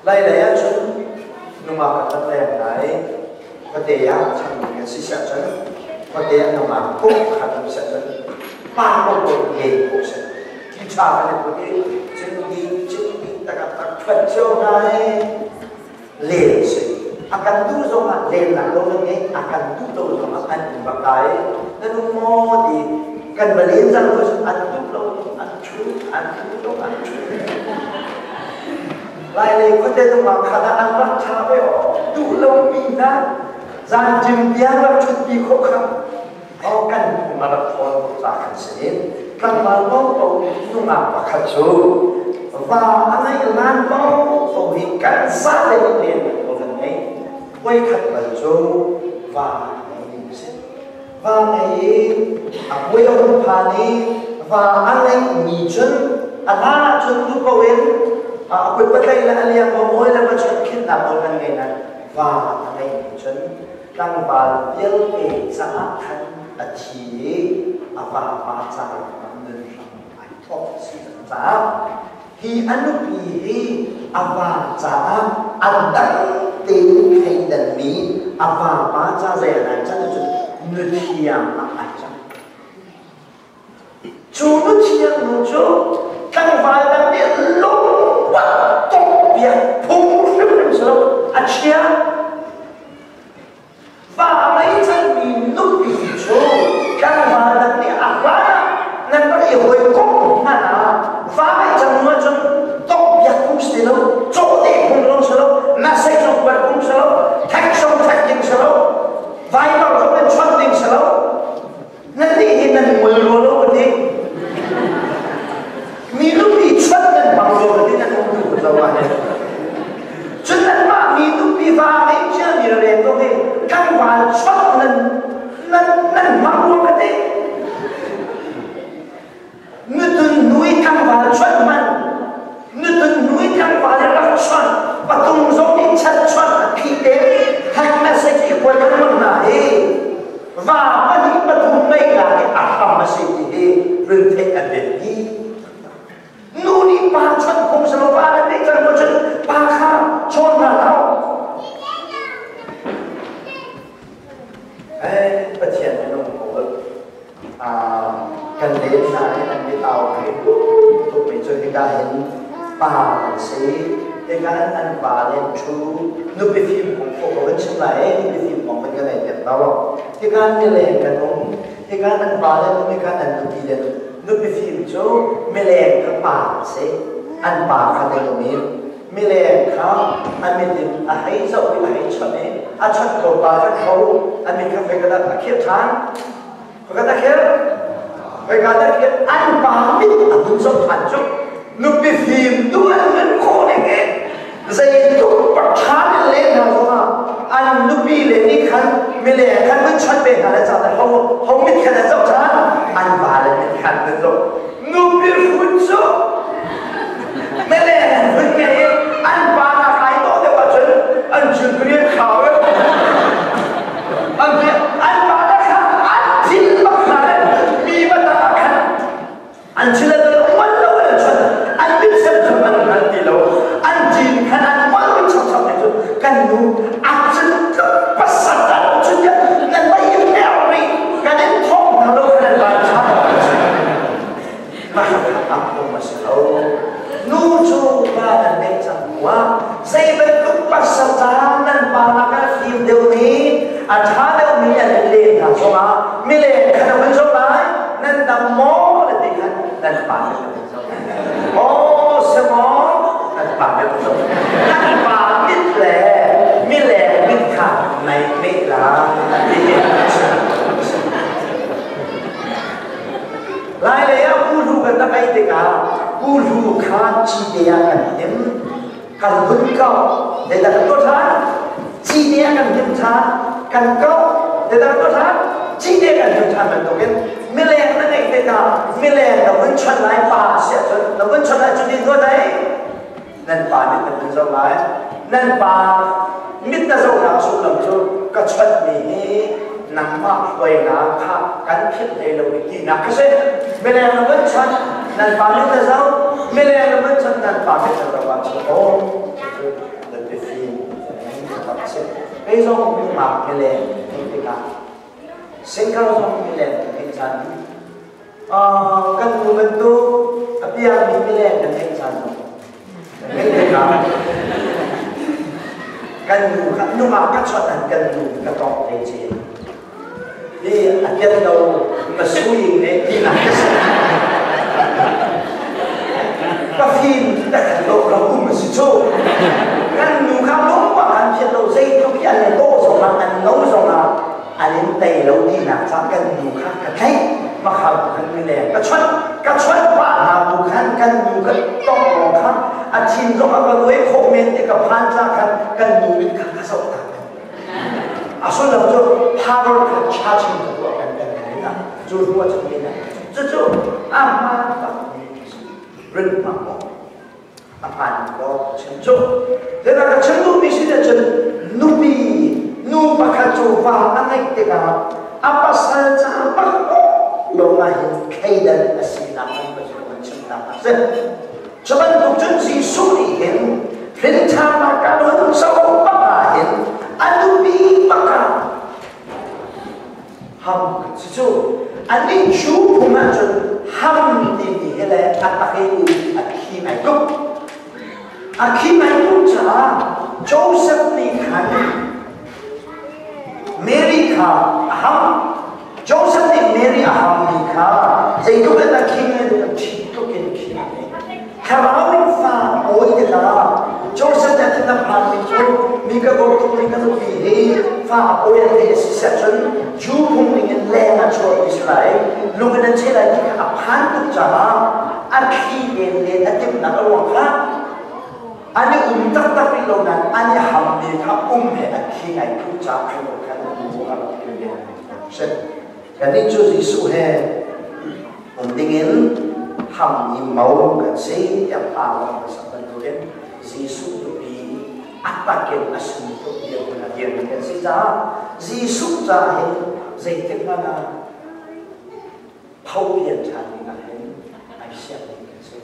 Lai lei ahcun nungak kan rak leng lai. Khuate ah changmi kan si siah cun khuate ah nungak kum khat um siah cun pa ko len khawh si. Ti ṭha kan i put i cingdi cingdi takak tak ṭhuat cio hna i len si. A kan duh zongah lennak lo kan ngei, a kan duh lo zongah an um bak lai. Nan um maw ti kan va len cang ko an duh lo an ṭhu, an duh lo an ṭhu. Lailei khuate nungak khat ah an rak ṭha ve aw. Duh lomi hna zanṭim tiang rak ṭhutpi khawh kha aw kan phung a rak ṭhawn tuk ca kan si i tlangval paohpaoh nungak pakhat cu va a ngeih lan paohpaoh hi kan zate nih len ko kan ngei. Voikhat bal cu va a ngei mi si. Va ngei i a puai a hun phan i va a ngeihmi cun a hlan ahcun duh ko in a kut patlaih le a liang va mawi le va chawnh khinnak nawl kan ngei nain va a ngeihmi cun tlangval vialte caah khan a thi i a vapa caah nun hram ai thawk si caah hi a nupi hi a va caah a dang tein thleidanmi a vapa ca zei ah ai can ahcun nuthiang ah ai cang. Cu nuthiang nu cu tlangval dang nih lungpat tuk biak phung hrimhrim si lo a chia. Va ngei cangmi nupi cu tlangval dang nih a hlan ah nan rak i hawikomh hmanh ah va ngei cang hnu ahcun tawkpiak phung si lo, cawhdeh phung zong si lo, message zong kuat phung si lo, text zong text ding si lo, Viber zong in chawnh ding si lo. Nan nih hi nan ngol rua lo ka ti. Mi nupi chawnh nan hmang rua ka ti nan um tu lo ah hin. Cun nanmah mi nupi va ngei ciami reng ko hi tlangval chawnh nan nan nan hmang rua ka ti. Nutun hnu i tlangval chawnh hman nutun hnu i tlangval i rak chawnh patung zong nih chat chawnh a phih te text message i kuat lengmang hna hi va pahnih pathum ngeihnak i a hram a si ti hi run theih an biapi. Nu nih pa chawnh phung si lo pa nan neih cang ko cun pa kha chawn hna hlah. Eh, Pathian minung ko kan len hna i an mitau thei tuk mi cu hika hin pa an si hika in an pa le an ṭhu nupi fim kong fo ko kan chim lai e nupi fim kong kan kan ei piak lo hika mileng kan um hika an pa le um hika an nupi le nupi fim cu mileng kha pa an si an pa kha ding um i mileng kha a mit in a hei zoh i a hei chawnh i a chawnh ko pa kha tho a mit kha fei ka a khirh ṭhan. Ka ta khir ka ta khir an pa mit a hun zoh ṭhan cu nupi fim tu an nun khawh ning i zeitluk paṭhan in len hna zongah an nupi le nih khan mileng khan vun chawnh ve hna le ca ho ho mit khan an zoh ṭhan an va le mit khan an zoh nupi hrut cu mileng an vun ngei i an pa nak ai dawh deuh ahcun an chilkrian khau an an pa le kha an thil bak hna le mi va ah khan an thil an uan lo an chon an mit sem chon an hngal ti lo an cin khan an uan lo chap chap ne cu kan nu a cun tluk pasal an cun ya nan mai in ri kan in thong hna lo kan an van cha Mahak a si lo. Nu cu pa nan ngeih cang hnuah zei bantuk pasal ca nan pa lakah fim deuhmi, a ṭha deuhmi an in len hna zongah mileng kha na hun zoh lai, nan dam maw na ti khan nan pa nih na hun zoh lai. Aw si maw nan pa nih na zoh. Nan pa mit le mileng mit kha nai meh lai ti hi a si. Lailei ah kuhlu kan rak ei tikah kuhlu kha cite ah kan hnim, kan hun kau, zeidah kan tuah ṭhan? Cite ah kan hnim ṭhan, kan kau, zeidah kan tuah ṭhan? Cite kan hnim ṭhan bantukin mileng na ngeih tikah mileng na vun chawnh lai pa si ahcun na vun chawnh ahcun din tuah dai nan pa mit na vun zoh lai nan pa mit na zohnak sullam cu ka chawnh hi nangmah hruainak kha kan philh hlei lo i tinak kha si mileng na vun chawnh nan pa mit na zoh mileng na vun chawnh nan pa mit na zoh ahcun aw. Kei zong nungak mileng theih tikah single zong mileng ka theih caan kan nu bantuk a piangmi mileng kan theih caan zong kan ngeih tikah kan nu kha nungak ka chawt an kan nu ka tawng te ce hi a pian lo ma suing ne ti nak ka si ka fim ta kan lo ro um si chu kan nu kha lung pa kan phiat lo zeitluk i an lo zong ah an lo zong ah an in tei lo ti nak ca kan nu kha ka tlaih makhal khan mi le ka chawnh ka chawnh pa hna bu khan kan nu ka tong lawng kha a thin zong a ka luai khawh men te ka phan tla khan kan nu mit kha ka zoh ta. A sullam cu power kha charging ka tuah kan kan kan ah cu hnu ah cun min cucu a hmaan takmi rin hmang awk a hmaan ko chim cu. Zedah ka chim duhmi si te cun nupi nu pakhat cu va a ngeih tikah a pasal ca bak lawng ah hin thleidan a sinak an Pathian an chimnak a si. Cu bantuk cun Jesuh nih hin hrinthannak a nun co bak ah hin a nupi bak ah ham si cu anih cu phung ahcun ham timi hi le a tak i a thi ngai tuk. A thi ngai tuk caah Joseph nih khan Mary kha a ham. Joseph nih Mary a hammi kha zeitluk in a khing in a ṭhi tluk in khing. Thlarau in fa awi tikah Joseph nih a thin a phanmi cu mi ka dawt mi ka nupi hi fa a pawi an theih a si siah cun Jew phung ning in leng ah chuahmi si lai, lung in an cheh lai ti kha a phan tuk caah a thli len len a timhnak a ruang kha an i um taktak rih lo nain an i hammi kha um he a thi ngai phu caah khan khan bu a rak thil len. Kannih cu Jesuh he um dingin hammi mo kan si tiah pa lawng kan sak bantukin Jesuh nupi a takin a sung tuk dirhmun a dirmi kan si caah Jesuh caah hin zeitik hmanh ah tho pian ṭhan ding ah hin ai siangmi kan si.